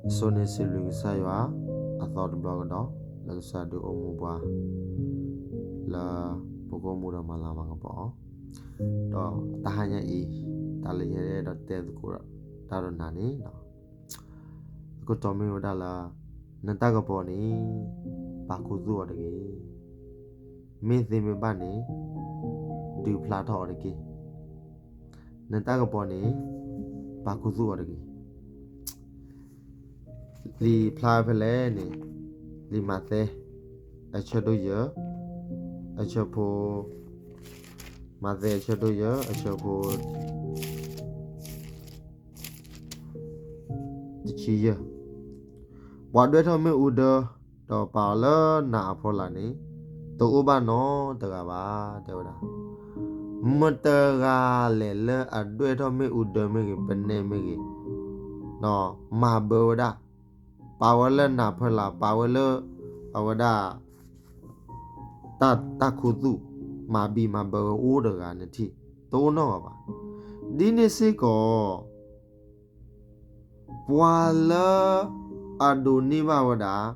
ဆိန့ၢ်စံးဘျုးကစၢ်ယွၤ အသီတဘျီကဒီး လၢကစၢ်ဒုးအိၣ်မူပှၤ လၢပကအိၣ်မူဒီးမၤလၤမၤကပီၤအီၤ, ဒီးတဟါညါအံၤ တၢ်လၢယအဲၣ်ဒိးတဲသကိးတၢ်ဒီးနၤန့ၣ် အခိၣ်တီမ့ၢ်ဝဲဒၣ်လၢ နတၢ်ကပီၤန့ၣ် ပာ်ခူသူၣ်အီၤတဂ့ၤ. မ့ၢ်သ့မ့ၢ်ဘၣ်န့ၣ် ဒုးဖျါထီၣ်အီၤတက့ၢ်. နတၢ်ကပီၤန့ၣ် ပာ်ခူသူၣ်အီၤတဂ့ၤ. လံာ်ဖျါဖဲလဲၣ်န့ၣ် လံာ်မးသဲ အဆၢဒိၣ်ယဲၢ် အဆၢဖိ, မးသဲအဆၢဒိၣ်ယဲၢ် အဆၢဖိ တဆံယဲၢ်, ပှၤဒွဲၣ်ထီၣ်မ့ၣ်အူဒၢ ဒီးပာ်အီၤလၢနးအဖီလာ်န့ၣ် တအိၣ်ဘၣ်နီတဂၤဘၣ် တဲဝဲဒၣ်. မတဂၤလဲၣ်လၢအဒွဲၣ်ထီၣ်မ့ၣ်အူဒၢမ့ၢ်ဂ့ၤ ပနဲမ့ၢ်ဂ့ၤ မၤဘၢဝဲဒၣ်, ပာ်ဝဲလၢနးဖီလာ် ပာ်ဝဲလၢ အဝဲဒၣ် တၢ်ခူသူၣ် မၤဘံၣ်မၤဘၢဝဲအိၣ်တဂၤန့ၣ်ထံၣ် တအိၣ်နီတဂၤဘၣ်. ဒ်န့ၣ်စ့ၢ်ကီး ပှၤလၢအဒိးန့ၢ်ဘၣ်ဝဲဒၣ်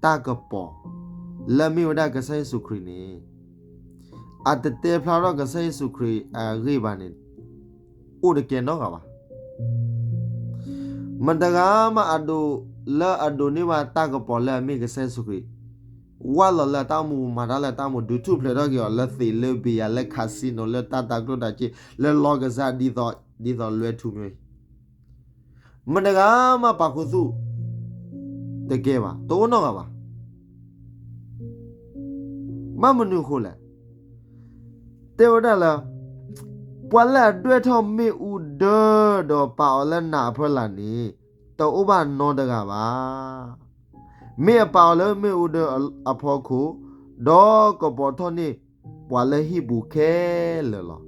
တၢ်ကပီၤ လၢအမ့ၢ်ဝဲဒၣ်ကစၢ်ယ့ၣ်ၡူးခရံာ်န့ၣ် အတတဲဖျါထီၣ်ကစၢ်ယ့ၣ်ၡူးခရံာ်အဂ့ၢ်ဘၣ်န့ၣ် အိၣ်တကဲနီတဂၤဘၣ်. မတဂၤမးအဒိး လၢအဒိးန့ၢ်ဘၣ်တၢ်ကပီၤလၢအမ့ၢ်ကစၢ်ယ့ၣ်ၡူးခရံာ် ဝၢ်လီၤလၢအတၢ်အိၣ်မူ မၤတၢ်လၢအတၢ်အိၣ်မူ ဒုးထူၣ်ဖျဲးထီၣ်က့ၤအီၤ လၢသ့ၣ်လၢဘံယၤ လၢ casino လၢတၢ်တၤကျိၣ်တၤစ့ လၢလီကစၢ် ဒ်သိးလွဲထူမ့ၢ် မတဂၤမးပာ်ခူသူၣ်တကဲဘၣ် တအိၣ်နီတဂၤဘၣ်. ဘၣ်မနုၤအဃိလဲၣ်. တဲဝဲဒၣ်လၢ ပှၤလၢအဒွဲၣ်ထီၣ်မ့ၣ်အူဒၢ ဒီးပာ်အီၤလၢနးအဖီလာ်န့ၣ် တအိၣ်ဘၣ်နီတဂၤဘၣ်. မ့ၢ်အပာ်အီၤလၢမ့ၣ်အူဒၢအဖီခိၣ် ဒီးကပီၤထီၣ်န့ၢ်ပှၤလၢဟံၣ်ပူၤခဲလၢာ်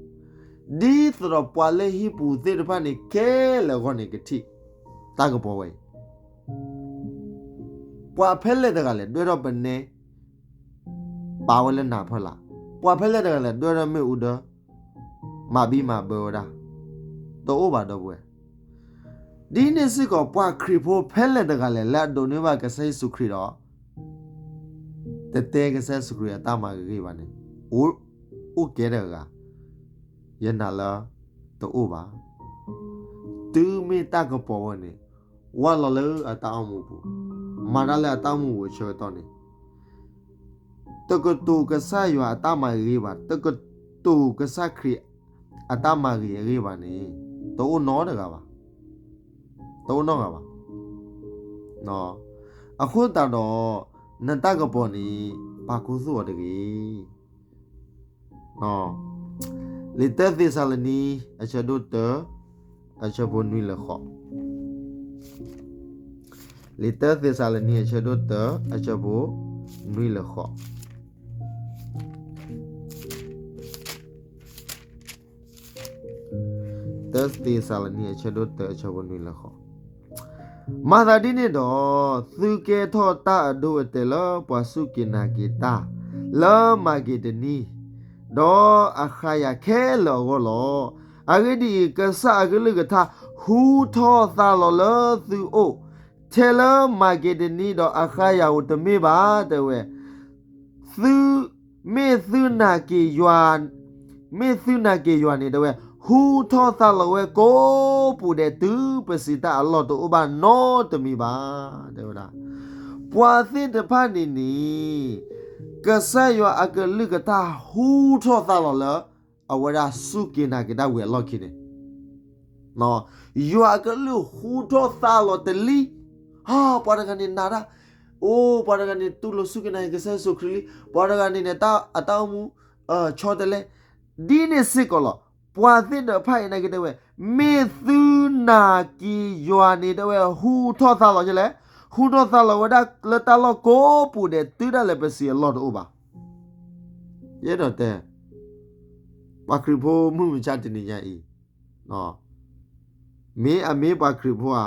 လီၤ. ဒ်သိးဒီးပှၤလၢဟံၣ်ပူၤသ့ၣ်တဖၣ်န့ၣ် ခဲလၢာ်အဂီၢ်န့ၣ် ကထံၣ်တၢ်ကပီၤဝဲအံၤ ပှၤဖဲလဲၣ်တဂၤလဲၣ် ဒွဲၣ်ထီၣ်ပနဲ ပာ်ဝဲလၢနးဖီလာ်, ပှၤဖဲလဲၣ်တဂၤလဲၣ် ဒွဲၣ်ထီၣ်မ့ၣ်အူဒၢ မၤဘံၣ်မၤဘၢဝဲဒၣ် တအိၣ်ဘၣ် ဒီပုၢ်ဝဲၢ်. ဒ်န့ၣ်စ့ၢ်ကီး ပှၤခရံာ်ဖိဖဲလဲၣ်တဂၤလဲၣ် လၢအဒိးန့ၢ်ဘၣ်ကစၢ်ယ့ၣ်ၡူးခရံာ်ဒီး တတဲကစၢ်ယ့ၣ်ၡူးခရံာ်အတၢ်မၤဂ့ၤဘၣ်န့ၣ် အိၣ်ကဲတဂၤ, ယနာ်လၢတအိၣ်ဘၣ်. တုၤမ့ၢ်တၢ်ကပီၤဝဲန့ၣ် ဝၢ်လီၤလၢအတၢ်အိၣ်မူပူၤ, မၤတၢ်လၢအတၢ်အိၣ်မူပူၤအဆၢကတီၢ်န့ၣ် တကတိၤကစၢ်ယွၤအတၢ်မၤဂ့ၤဘၣ်, တကတိၤကစၢ်ခရံာ်အတၢ်မၤဂ့ၤအဂ့ၢ်ဘၣ်န့ၣ် တအိၣ်နီတဂၤဘၣ်, တအိၣ်နီတဂၤဘၣ်. အဃိသတးဒီး နတၢ်ကပီၤန့ၣ် ပာ်ခူသူၣ်အီၤတဂ့ၤ. လံာ်တၢ သ့းစၤလနံ အဆၢဒိၣ်တၢ အဆၢဖိနွံလၢဃိး, လံာ်တၢ သ့းစၤလနံ အဆၢဒိၣ်တၢ အဆၢဖိနွံလၢဃိး. တၢ သ့းစၤလနံ အဆၢဒိၣ်တၢ အဆၢဖိနွံလၢဃိး. မၤသးဒ်န့ၣ်ဒီး, သုကဲထီၣ်တၢ်အဒိအတဲာ်လၢပှၤစူၢ်က့ၤနာ်က့ၤတၢ် လၢမၤက့ဒနံ ဒီးအခၤယၤခဲလၢာ်အဂီၢ်လီၤ. အဂ့ၢ်ဒ်အံၤ, ကစၢ်အကလုၢ်ကထါဟူထီၣ်သါလီၤလၢသုအိၣ် ထဲလၢမၤက့ဒနံ ဒီးအခၤယၤဧိၤတမ့ၢ်ဘၣ် တဲဝဲ သု, မ့ၢ်သုနာ်က့ၤယွၤ, မ့ၢ်သုနာ်က့ၤယွၤန့ၣ် တဲဝဲ, ဟူထီၣ်သါလီၤဝဲကိးပူၤဒဲး တုၤပစံးတၢ်အလီၢ်တအိၣ်ဘၣ်နီတမံၤဘၣ် တဲဝဲဒၣ်. ပှၤသ့ၣ်တဖၣ်န့ၣ်န့ၣ် ကစၢ်ယွၤအကလုၢ်ကထါဟူထီၣ်သါလီၤလၢ အဝဲဒၣ်စူၢ်က့ၤနာ်က့ၤတၢ်ဝံၤအလီၢ်ခံန့ၣ် ယွၤအကလုၢ်ဟူထီၣ်သါလီၤတလံ, ဟါ, ပှၤတဂၤန့ၣ်နာ်တၢ်, အိၣ်, ပှၤတဂၤန့ၣ်တူၢ်လိာ်စူၢ်က့ၤနာ်က့ၤကစၢ်ယ့ၣ်ၡူးခရံာ်လံ, ပှၤတဂၤန့ၣ်န့ၣ် အတၢ်အိၣ်မူ ဆီတလဲ, ဒ်န့ၣ်စ့ၢ်ကီးလီၤ. ပှၤသ့ၣ်တဖၣ်အံၤနာ်က့ၤတဲဝဲ, မ့ၢ်သုနာ်က့ၤယွၤန့ၣ်တဲဝဲ ဟူထီၣ်သါလီၤဒ်လဲၣ်, ဟူထီၣ်သါလီၤဝဲဒၣ်လၢတၢ်လီၢ်ကိးပူၤဒဲး တုၤဒၣ်လဲာ်ပစံးအလီၢ်တအိၣ်ဘၣ် ယအဲၣ်ဒိးတဲ ပှၤခရံာ်ဖိမုၢ်မဆါတနံၤညါအံၤ, မ့ၢ်အမ့ၢ်ပှၤခရံာ်ဖိဧါ,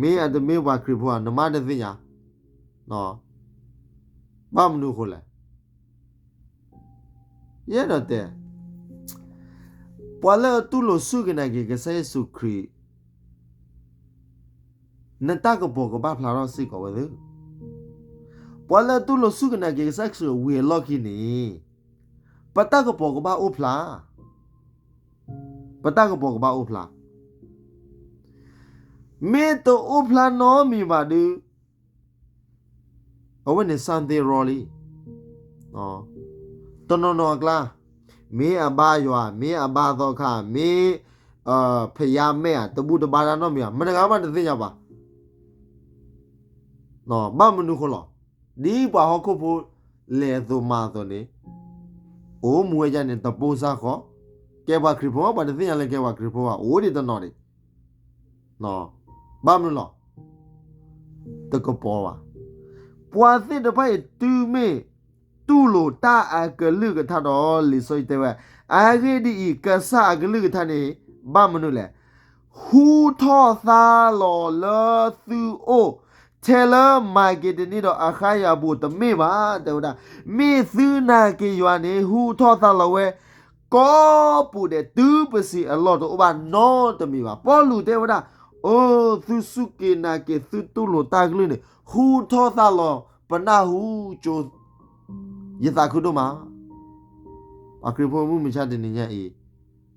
မ့ၢ်အတမ့ၢ်ပှၤခရံာ်ဖိဧါ, နမ့ၢ်တသ့ၣ်ညါ, ဘၣ်မနုၤအဃိလဲၣ်. ယအဲၣ်ဒိးတဲ, ပှၤလၢအတူၢ်လိာ်စူၢ်က့ၤနာ်က့ၤကစၢ်ယ့ၣ်ၡူးခရံာ် တ နတၢ်ကပီၤကဘၣ်ဖျါထီၣ်စ့ၢ်ကီးဝဲသ့ၣ်, ပှၤလၢတူၢ်လိာ်စူၢ်က့ၤနာ်က့ၤကစၢ်ယ့ၣ်ၡူးဝံၤအလီၢ်ခံန့ၣ်, ပတၢ်ကပီၤကဘၣ်အိၣ်ဖျါ, ပတၢ်ကပီၤကဘၣ်အိၣ်ဖျါ, မ့ၢ်တအိၣ်ဖျါနီတမံၤဘၣ်ဒီး အဝဲန့ၣ် something wrong လံ. တနီၤနီၤအကျါ, မ့ၢ်အဘါယွၤ, မ့ၢ်အဘါသီခါ, မ့ၢ်ဖယါမဲာ်ဧါ, တဘူၣ်တဘါတၢ်နီတမံၤဧါ, မတဂၤမးတသ့ၣ်ညါဘၣ်. ဘၣ်မနုၤဃိလဲၣ်, ဒ်ပှၤဟီၣ်ခိၣ်ဖိလဲၤအသိးမၤအသိးန့ၣ်, အိၣ်မူဝဲဒ်န့ၣ် တပိၢ်စၢ်ဃီ, ကဲပှၤခရံာ်ဖိ ပှၤတသ့ၣ်ညါလၢကဲပှၤခရံာ်ဖိဘၣ်, အိၣ်ဒံးတနီၤဒံး. ဘၣ်မနုၤလဲၣ်, တကပီၤဘၣ်. ပှၤသ့ၣ်တဖၣ်အံၤ တုၤမ့ၢ်တူၢ်လိာ်တၢ်အကလုၢ်ကထါဒီး လံာ်စီဆှံတဲဝဲ, အဂ့ၢ်ဒ်အံၤ, ကစၢ်အကလုၢ်ကထါန့ၣ် ဘၣ်မနုၤလဲၣ်, ဟူထီၣ်သါလီၤလၢသုအိၣ် ထဲလၢမၤက့ဒနံဒီးအခါယၤအပူၤတမ့ၢ်ဘၣ်, တဲဝဲဒၣ်, မ့ၢ်သုနာ်က့ၤယွၤန့ၣ် ဟူထီၣ်သါလီၤဝဲ ကိးပူၤဒဲး တုၤပစံးအလီၢ်တအိၣ်ဘၣ်နီတမံၤဘၣ်. ပီလူးတဲဝဲဒၣ်, အိ, သုစူၢ်က့ၤနာ်က့ၤ သုတူၢ်လိာ်တၢ်ကလုၢ်န့ၣ် ဟူထီၣ်သါလီၤ, ပနၢ်ဟူကၠိ, ယသးခုဒိၣ်မး. ပှၤခရံာ်ဖိမုၢ်မဆါတနံၤညါအံၤ,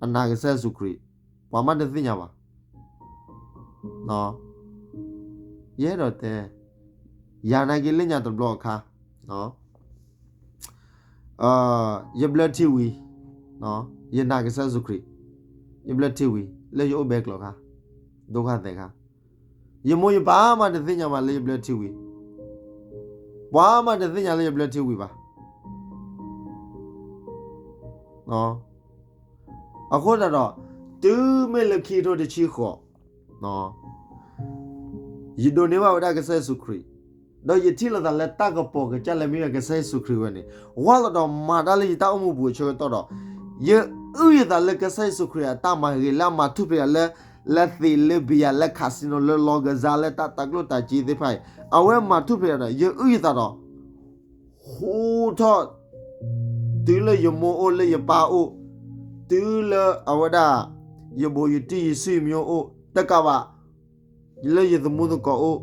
အနာ်ကစၢ်ယ့ၣ်ၡူးခရံာ်, ပှၤမးတသ့ၣ်ညါဘၣ်. ယအဲၣ်ဒိးတဲ, ယၤနာ်က့ၤလၢညါတဘျီအခါ, ယဘျၢထံဝံၤ, ယနာ်ကစၢ်ယ့ၣ်ၡူးခရံာ်, ယဘျၢထံဝံၤ လၢယအိၣ်ဘဲကျိာ်ခါ, ဒိၣ်ခါသဲးခါ, ယမိၢ်ယပၢ်မးတသ့ၣ်ညါဘၣ်လၢယဘျၢထံဝံၤ, ပှၤမးတသ့ၣ်ညါလၢယဘျၢထံဝံၤဘၣ်. အဃိသတးဒီး, တုၤမ့ၢ်လၢခံကထိတဆံဃိး, ယဒိးန့ၢ်ဘၣ်ဝဲဒၣ်ကစၢ်ယ့ၣ်ၡူးခရံာ်, ဒီးယထံၣ်လိာ်သးလၢတၢ်ကပီၤကစၢ်လၢမ့ၢ်ဝဲကစၢ်ယ့ၣ်ၡူးခရံာ်ဝဲန့ၣ်, ဝံၤလီၤဒီးမၤတၢ်လၢယတၢ်အိၣ်မူပူၤအဆၢကတီၢ်ဒီး, ယအုၣ်ယသးလၢကစၢ်ယ့ၣ်ၡူးခရံာ်အတၢ်မၤဂ့ၤလၢအမၤထူၣ်ဖျဲးယၤလၢ, လၢသ့ၣ်လၢဘံယၤလၢ casino လၢလီၤကစၢ်လၢတၢ်တၤကျိၣ်တၤစ့သ့ၣ်တဖၣ်အံၤ, အဝဲမၤထူၣ်ဖျဲးယၤဒီး ယအုၣ်ယသးဒီး ဟူထီၣ်, တုၤလၢယမိၢ်အိၣ်လၢယပၢ်အိၣ်, တုၤလၢအဝဲဒၣ်, ယဘိးယတံၢ်ယစုယမံၤအိၣ်, တကးဘၣ်, လၢယသမူသကိးအိၣ်,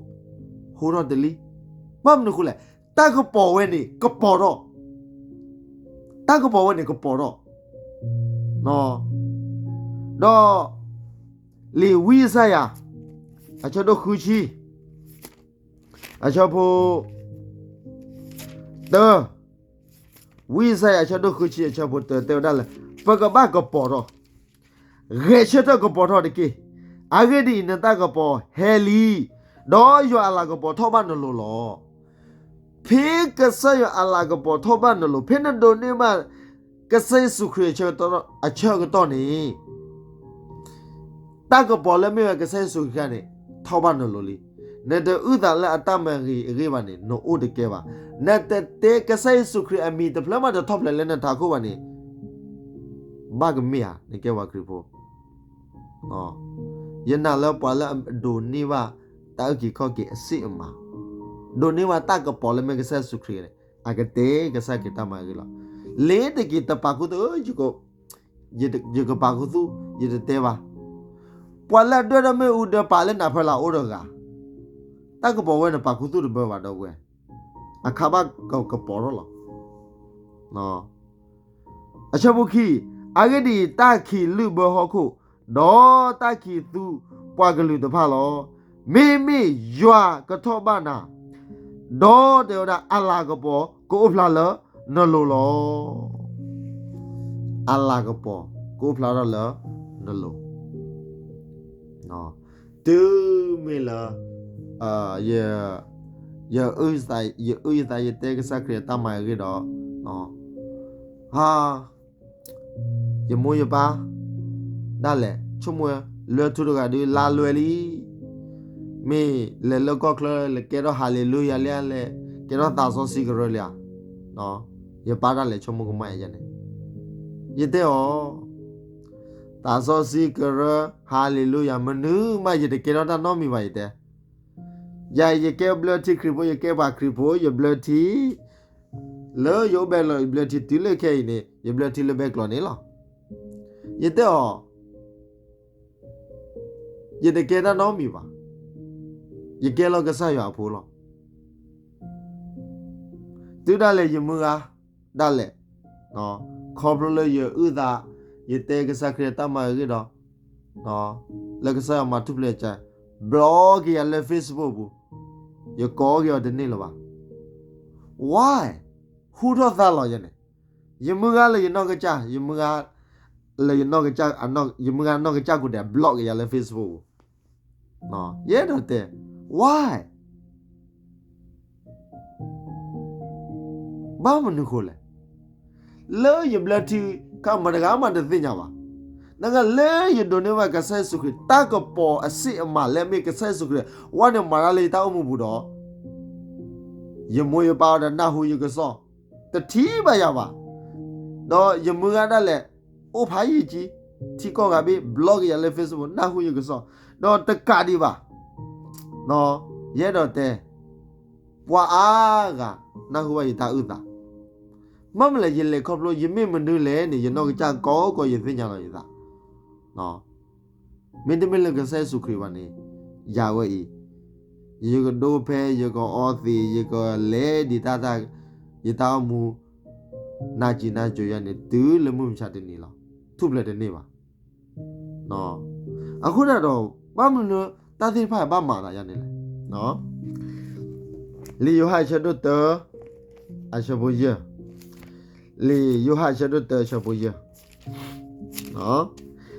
ဟူထီၣ်တလံ. ဘၣ်မနုၤအဃိလဲၣ်, တၢ်ကပီၤဝဲန့ၣ်ကပီၤထီၣ်, တၢ်ကပီၤဝဲန့ၣ်ကပီၤထီၣ်. ဒီး, လံာ်ဝံယၡါယၤ, အဆၢဒိၣ်ဃုဆံ, အဆၢဖိ, တၢ, ဝံယၡါယၤအဆၢဒိၣ်ဃုဆံအဆၢဖိတၢတဲဝဲဒၣ်လၢ, ပကဘၣ်ကပီၤထီၣ်, ဂဲၤဆၢထၢၣ်ကပီၤထီၣ်တက့ၢ်. အဂ့ၢ်ဒ်အံၤ, နတၢ်ကပီၤဟဲလံ, ဒီးယွၤအလၤကပီၤထီၣ်ဘၣ်နလိၤလီၤ. ဖဲကစၢ်ယွၤအလၤကပီၤထီၣ်ဘၣ်နလိၤ, ဖဲနဒိးန့ၢ်ဘၣ် ကစၢ်ယ့ၣ်ၡူးခရံာ်အဆၢကတီၢ်အဆၢကတီၢ်န့ၣ်, တၢ်ကပီၤလၢမ့ၢ်ဝဲကစၢ်ယ့ၣ်ၡူးခရံာ်န့ၣ်, ထီၣ်ဘၣ်နလိၤလံ. နတအုၣ်သးလၢအတၢ်မၤဂ့ၤအဂ့ၢ်ဘၣ်န့ၣ်, နအိၣ်တကဲဘၣ်. နတတဲကစၢ်ယ့ၣ်ၡူးခရံာ်အမံၤတဖျၢၣ်မးတထီၣ်ဖျဲးလၢနထးခိၣ်ဘၣ်န့ၣ်, ဘၣ်ကမ့ၢ်ဧါ, နကဲပှၤခရံာ်ဖိ ယနာ်လၢပှၤလၢအဒိးန့ၢ်ဘၣ်တၢ်အုၣ်က့ၤခီၣ်က့ၤအစ့ၢ်အမး, ဒိးန့ၢ်ဘၣ်တၢ်ကပီၤလၢမ့ၢ်ကစၢ်ယ့ၣ်ၡူးခရံာ်န့ၣ်, အကတဲကစၢ်ခရံာ်တၢ်မၤဂ့ၤလီၤ. လ့ၤတက့ၤတပာ်ခူသူၣ်, ယကပာ်ခူသူၣ်, ယတတဲဘၣ်. ပှၤလၢအဒွဲၣ်ထီၣ်မ့ၣ်အူဒၢပာ်လၢနးဖၢလၢ်အိၣ်တဂၤ, တၢ်ကပီၤဝဲန့ၣ်ပာ်ခူသူၣ်တဘၢဘၣ်ဒီပုၢ်ဝဲၢ်, အခါဘၣ်ကပီၤထီၣ်လီၤ. အဆၢဖိခံ, အဂ့ၢ်ဒ်အံၤ, တၢ်ခံးလုၢ်ဘၢဟီၣ်ခိၣ်, ဒီးတၢ်ခံးသူပှၤကလုာ်တဖၣ်လီၤ. မ့မ့ၢ်ယွၤကထီၣ်ဘၣ်နၤ, ဒီးတဲဝဲဒၣ်အလၤကပီၤကအိၣ်ဖျါလၢနလိၤလီၤ. အလၤကပီၤကအိၣ်ဖျါထီၣ်လၢနလိၤ. တုၤမ့ၢ်လၢ ယ, ယအုၣ်ယသး ယတဲကစၢ်ခရံာ်အတၢ်မၤဂ့ၤဒီး, ဟါ, ယမိၢ်ယပၢ်ဒၣ်လဲာ် ဆိကမိၣ်ဝဲ လွဲထူတဂၤဒုး လါလွဲလံ. မ့ၢ်လဲၤလၢကီၢ်ချၢ လဲၤကဲထီၣ်ဟၤလ့လူယၤလံဧါ, လဲၤကဲထီၣ်သးစီဆှံကရၢလံဧါ. ယပၢ်ဒၣ်လဲာ်ဆိကမိၣ်ကမၣ်ယၤန့ၣ်, ယတဲအီၤ, သးစီဆှံကရၢ ဟၤလ့လူယၤ မနုၤမး ယတကဲထီၣ်တၢ်နီတမံၤဘၣ် ယတဲ. ယၤ ယကဲဘျၢထံခရံာ်ဖိ, ယကဲပှၤခရံာ်ဖိ, ယဘျၢထံ လၢယအိၣ်ဘဲကျိာ် ယဘျၢထံတုၤလၢခဲအံၤန့ၣ် ယဘျၢထံလၢဘဲကျိာ်န့ၣ်လီၤ. ယတဲအီၤ, ယတကဲတၢ်နီတမံၤဘၣ်. ယကဲလီၤကစၢ်ယွၤအဖိလီၤ. တုၤဒၣ်လဲာ်ယမုၢ်ဂၤဒၣ်လဲာ်, ခီဖျိလၢယအုၣ်သး, ယတဲကစၢ်ခရံာ်အတၢ်မၤအဂ့ၢ်ဒီး, လၢကစၢ်ယွၤမၤထူၣ်ဖျဲးအကါ, ဘျီက့ၤယၤလၢ Facebook အပူၤ, ယကိးက့ၤအီၤတန့ၢ်လၢၤဘၣ်. Why? ဟူထီၣ်သါလီၤယဲန့ၣ်, ယမုၢ်ဂၤလၢယနီၢ်ကစၢ်, ယမုၢ်ဂၤလၢယနီၢ်ကစၢ်, ယမုၢ်ဂၤနီၢ်ကစၢ်ကိးဒဲး ဘျီက့ၤယၤလၢ Facebook ပူၤ. ယအဲၣ်ဒိးတဲ, why? ဘၣ်မနုၤဃိလဲၣ်. လၢယဘျၢထံခါ မတဂၤမးတသ့ၣ်ညါဘၣ်. နဂၤလၢယဒိးန့ၢ်ဘၣ်ကစၢ်ယ့ၣ်ၡူးခရံာ် တၢ်ကပီၤအစံၣ်အမးလၢအမ့ၢ်ကစၢ်ယ့ၣ်ၡူးခရံာ် ဝဲန့ၣ်မၤတၢ်လၢယတၢ်အိၣ်မူပူၤဒီး, ယမိၢ်ယပၢ်အံၤဒီးနၢ်ဟူယကစီၣ်, တထံၣ်ဘၣ်ယၤဘၣ်. ဒီးယမုၢ်ဂၤဒၣ်လဲာ်, အိၣ်ဖးယံာ်ကံ, ထံကီၢ်ဂၤဘ့ၣ် ဘျီက့ၤယၤလၢ Facebook နၢ်ဟူယကစီၣ်, ဒီးတကးဒံးဘၣ် ယအဲၣ်ဒိးတဲ, ပှၤအါဂၤနၢ်ဟူဘၣ်ယတၢ်အုၣ်သး. မ့ၢ်မနုၤလဲၣ် ယလဲၤခီဖျိ ယမ့ၢ်မနုၤလဲၣ်န့ၣ် ယနီၢ်ကစၢ်ကိးကိး ယသ့ၣ်ညါလီၤယသး. မ့တမ့ၢ်လၢကစၢ်ယ့ၣ်ၡူးခရံာ်ဘၣ်န့ၣ်, ယၤဝဲအံၤ, ယကဒိဖဲ ယကအီသံး ယကလဲၤဒံးတၢ်တၢ်, ယတၢ်အိၣ်မူ နးစံးနးစိၤယၤန့ၣ် တုၤလၢမုၢ်မဆါတနံၤလီၤ. ထူၣ်ဖျဲးတန့ၢ်ဘၣ်. အဃိဒၣ်ဒီး ဘၣ်မနုၤလၢ တၢ်သ့ၣ်တဖၣ်ဘၣ်မၤသးယၤန့ၣ်လဲၣ်. လံာ်ယိၤဟၣ်အဆၢဒိၣ်တၢ အဆၢဖိယဲၢ်, လံာ်ယိၤဟၣ်အဆၢဒိၣ်တၢ အဆၢဖိယဲၢ်, လံာ်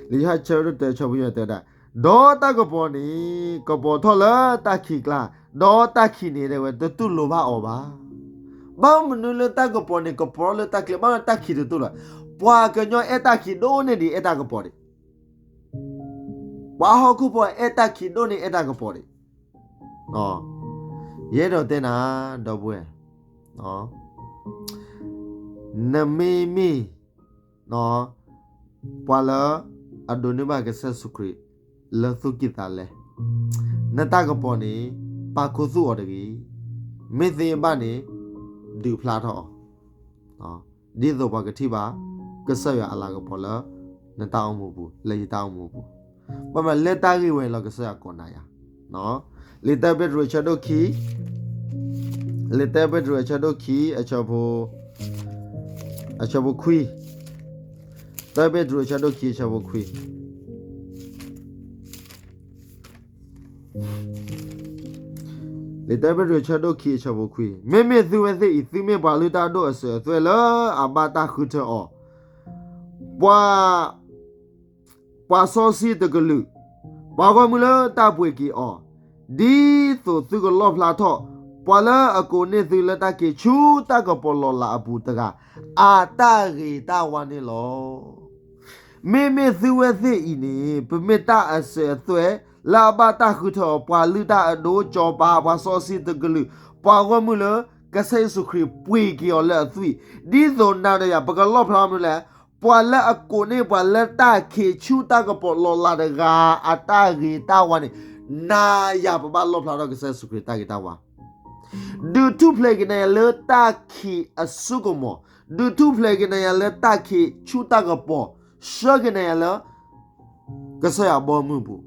ယိၤဟၣ်အဆၢဒိၣ်တၢ အဆၢဖိယဲၢ်တဲဝဲဒၣ်, ဒီးတၢ်ကပီၤန့ၣ် ကပီၤထီၣ်လၢတၢ်ခံးကျါ, ဒီးတၢ်ခံးန့ၣ်တဲဝဲ တတူၢ်လိာ်ဘၣ်အီၤဘၣ်. ဘၣ်မနုၤလၢတၢ်ကပီၤန့ၣ် ကပီၤထီၣ်လၢတၢ်ခံးကျါ ဘၣ်မနုၤတၢ်ခံးတတူၢ်လိာ်. ပှၤကညီအဲၣ်တၢ်ခံးဒိၣ်န့ၢ်ဒံး အဲၣ်တၢ်ကပီၤဒံး. ပှၤဟီၣ်ခိၣ်ဖိအဲၣ်တၢ်ခံးဒိၣ်န့ၢ်အဲၣ်တၢ်ကပီၤဒံး. ယအဲၣ်ဒိးတဲနၤ ဒီပုၢ်ဝဲၢ်, နမ့မ့ၢ် ပှၤလၢအဒိးန့ၢ်ဘၣ်ကစၢ်ယ့ၣ်ၡူးခရံာ်လၢသူၣ်ကံၢ်သးလဲ, နတၢ်ကပီၤန့ၣ် ပာ်ခူသူၣ်အီၤတဂ့ၤ. မ့ၢ်သ့ဘၣ်န့ၣ် ဒုးဖျါထီၣ်အီၤ, ဒ်သိးပှၤကထံၣ်ဘၣ် ကစၢ်ယွၤအလၤကပီၤလၢနတၢ်အိၣ်မူပူၤ လၢယတၢ်အိၣ်မူပူၤ. ဘၣ်မနုၤလၢတၢ်ဂ့ၢ်ဝဲလီၤ ကစၢ်ယွၤကိးနၤယၤ. လံာ်တၢပ့းတရူးအဆၢဒိၣ်ခံ, လံာ်တၢပ့းတရူးအဆၢဒိၣ်ခံ အဆၢဖိ, အဆၢဖိခွံ, တၢပ့းတရူးအဆၢဒိၣ်ခံ အဆၢဖိခွံ. လံာ်တၢပ့းတရူးအဆၢဒိၣ်ခံ အဆၢဖိခွံ, မ့မ့ၢ်သုဝဲသ့ၣ်အံၤ သုမ့ၢ်ပှၤလုၢ်တၢ်အဒိၣ်အစၢၤအသွဲၣ်လၢအဘၣ်တၢ်ဃုထၢအီၤ, ပှၤ ပှၤစီဆှံတကလုာ်, ပှၤဂီၢ်မုၢ်လၢတၢ်ပှ့ၤက့ၤအီၤ, ဒ်သိးသုကလီၣ်ဖျါထီၣ် ပှၤလၢအကိးန့ၢ်သုလၢတၢ်ခံးဆူတၢ်ကပီၤလီၤလးအပူၤတဂၤ အတၢ်ဂ့ၤတၢ်ဝါန့ၣ်လီၤ. မ့မ့ၢ်သုဝဲသ့ၣ်အံၤန့ၣ် ပမ့ၢ်တၢ်အစၢၤအသွဲၣ် လၢအဘၣ်တၢ်ဃုထၢအီၤ ပှၤလုၢ်တၢ်အဒိၣ် စီၤပၤ ပှၤစီဆှံတကလုာ်, ပှၤဂီၢ်မုၢ်လၢကစၢ်ယ့ၣ်ၡူးခရံာ်ပှ့ၤက့ၤအီၤလၢအသွံၣ်, ဒ်သိးနၤဒီးယၤ ပကလီၣ်ဖျါထီၣ်မနုၤလဲၣ်, ပှၤလၢအကိးန့ၢ်ပှၤလၢတၢ်ခံးဆူတၢ်ကပီၤလီၤလးတဂၤ အတၢ်ဂ့ၤတၢ်ဝါန့ၣ်, နၤယၤပဘၣ်လီၣ်ဖျါထီၣ်ကစၢ်ယ့ၣ်ၡူးခရံာ်တၢ်ဂ့ၤတၢ်ဝါ ဒုးထူၣ်ဖျဲးက့ၤနၤယၤလၢတၢ်ခံးအစိကမီၤ, ဒုးထူၣ်ဖျဲးက့ၤနၤယၤလၢတၢ်ခံးဆူတၢ်ကပီၤ, ဆှၢက့ၤနၤယၤလၢ ကစၢ်ယွၤအဘီအမုၢ်အပူၤ,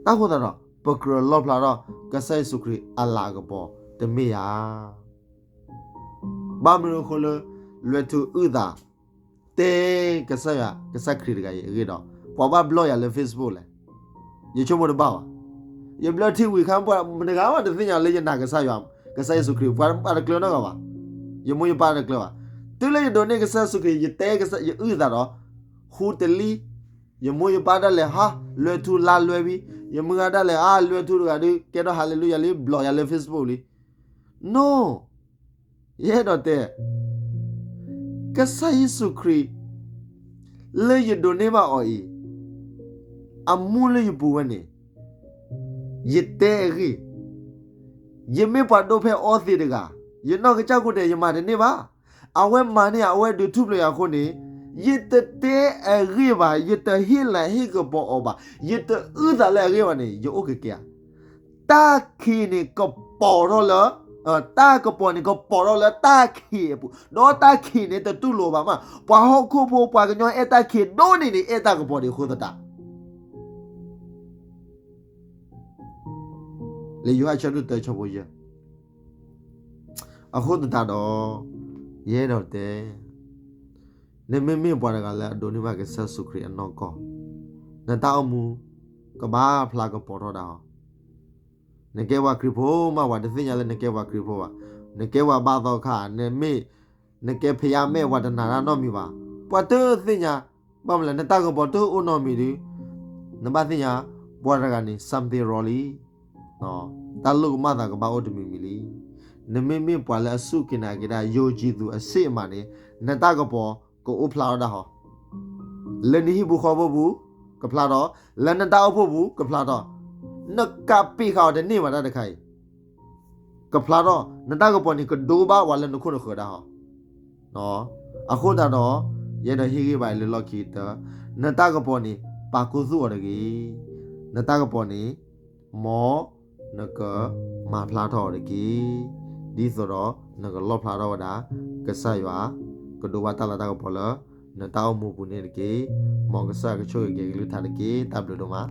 တၢ်ဃိသတးဒီး ပကြၢးလီၣ်ဖျါထီၣ် ကစၢ်ယ့ၣ်ၡူးခရံာ်အလၤအကပီၤတမ့ၢ်ဧါ. ဘၣ်မနုၤအဃိလၢ လွဲၢ်ထူအုၣ်သး တဲကစၢ်ယွၤ ကစၢ်ခရံာ်တဂၤအံၤအဂ့ၢ်ဒီး ပှၤဘၣ်ဘျီယၤလၢ Facebook လဲၣ်. ယဆိကမိၣ်တဘၣ်ဘၣ်. ယဘျၢထံဝံၤအခါ ပှၤမတဂၤဘၣ်တသ့ၣ်ညါလၢယနာ်ကစၢ်ယွၤ, ကစၢ်ယ့ၣ်ၡူးခရံာ်, ပှၤတကျၢၤနီတဂၤဘၣ်. ယမိၢ်ယပၢ်တကျၢၤဘၣ်. တုၤလၢယဒိးန့ၢ်ကစၢ်ယ့ၣ်ၡူးခရံာ် ယတဲကစၢ်ယအုၣ်သးဒီး ဟူတလံ, ယမိၢ်ယပၢ်ဒၣ်လဲာ်ဟါ လွဲၢ်ထူလါလွဲၤဝံၤ, ယမုၢ်ဂၤဒၣ်လဲာ် အါ လွဲၢ်ထူတဂၤဒီး ကဲထီၣ် hallelujah လံ ဘျီယၤလၢ Facebook လံ. No, ယအဲၣ်ဒိးတဲ ကစၢ်ယ့ၣ်ၡူးခရံာ် လၢယဒိးန့ၢ်ဘၣ်အီၤအံၤ အမူလၢယပူၤဝဲန့ၣ် ယတဲအဂ့ၢ်, ယမ့ၢ်ပှၤဒိၣ်ဖဲအီသံးတဂၤ, ယနီၢ်ကစၢ်ခိၣ်တဲာ် ယမၤတန့ၢ်ဘၣ်. အဝဲမၤန့ၢ် အဝဲဒုးထူၣ်ဖျဲးယၤအဃိန့ၣ် ယတတဲအဂ့ၢ်ဘၣ်, ယတဟ့ၣ်လၤဟ့ၣ်ကပီၤအီၤဘၣ်, ယတအုၣ်သးလၢအဂ့ၢ်ဘၣ်န့ၣ် ယအိၣ်ကကဲဧါ. တၢ်ခံးန့ၣ်ကပီၤထီၣ်လၢ, တၢ်ကပီၤန့ၣ် ကပီၤထီၣ်လၢတၢ်ခံးအပူၤ, ဒီးတၢ်ခံးန့ၣ် တတူၢ်လိာ်ဘၣ်မး. ပှၤဟီၣ်ခိၣ်ဖိ ပှၤကညီအဲၣ်တၢ်ခံးဒိၣ်န့ၢ်န့ၣ် အဲၣ်တၢ်ကပီၤဒံးအဃိသတး လံာ်ယိၤဟၣ်ဆၢဒိၣ်တၢ ဆၢဖိယဲၢ်. အဃိသတးဒီး, ယအဲၣ်ဒိးတဲ, နမ့မ့ၢ်ပှၤတဂၤလၢအဒိးန့ၢ်ဘၣ်ကစၢ်ယ့ၣ်ၡူးခရံာ်အနီၢ်ကီၢ်, နတၢ်အိၣ်မူကဘၣ်ဖျါကပီၤထီၣ်ဒၣ်အီၤ. နကဲပှၤခရံာ်ဖိမး ပှၤတသ့ၣ်ညါလၢနကဲပှၤခရံာ်ဖိဘၣ်. နကဲပှၤဘၣ်သီခါ, နမ့ၢ်, နကဲဖယါမဲာ် ပှၤတနာ်တၢ်နီတမံၤဘၣ်. ပှၤတသ့ၣ်ညါ, ဘၣ်မနုၤလဲၣ်, နတၢ်ကပီၤတအိၣ်နီတမံၤဒီး, နဘၣ်သ့ၣ်ညါ, ပှၤတဂၤန့ၣ် something wrong လံ. တၢ်လိၣ်ကမၣ်သးကဘၣ်အိၣ်တမံၤမံၤလံ. နမ့မ့ၢ်ပှၤလၢအစူၢ်က့ၤနာ်က့ၤတၢ် ယိၤကံၤသူၤအစ့ၢ်အမးန့ၣ်, နတၢ်ကပီၤကအိၣ်ဖျါထီၣ်ဒၣ်ဟီ. လၢနဟံၣ်ပူၤဃီပူၤပူၤ, ကဖျါထီၣ်, လၢနတၢ်အိၣ်ဖှိၣ်ပူၤ ကဖျါထီၣ်, နကးပ့ၤဃာ်အီၤတန့ၢ်ဘၣ်တၢ်တခါအံၤ ကဖျါထီၣ်, နတၢ်ကပီၤန့ၣ် ကဒိဘၣ်ပှၤလၢနခိၣ်နဃၢၤဒၣ်ဟီ. အဃိသတးဒီး, ယအဲၣ်ဒိးဟ့ၣ်ဂံၢ်ဘါအံၤလၢလီၢ်ခံကတၢၢ်, နတၢ်ကပီၤန့ၣ် ပာ်ခူသူၣ်အီၤတဂ့ၤ. နတၢ်ကပီၤန့ၣ်, မ်နကမၤဖျါထီၣ်အီၤတက့ၢ်. ဒ်သိးဒီးနကလီၣ်ဖျါထီၣ်ဝဲဒၣ်, ကစၢ်ယွၤကဒိဘၣ်တၢ်လၤတၢ်ကပီၤလၢ နတၢ်အိၣ်မူပူၤန့ၣ်တက့ၢ်. မ်ကစၢ်ကဆိၣ်ဂ့ၤက့ၤကလုၢ်ကထါတက့ၢ်. တၢ်ဘျုးဒိၣ်မး.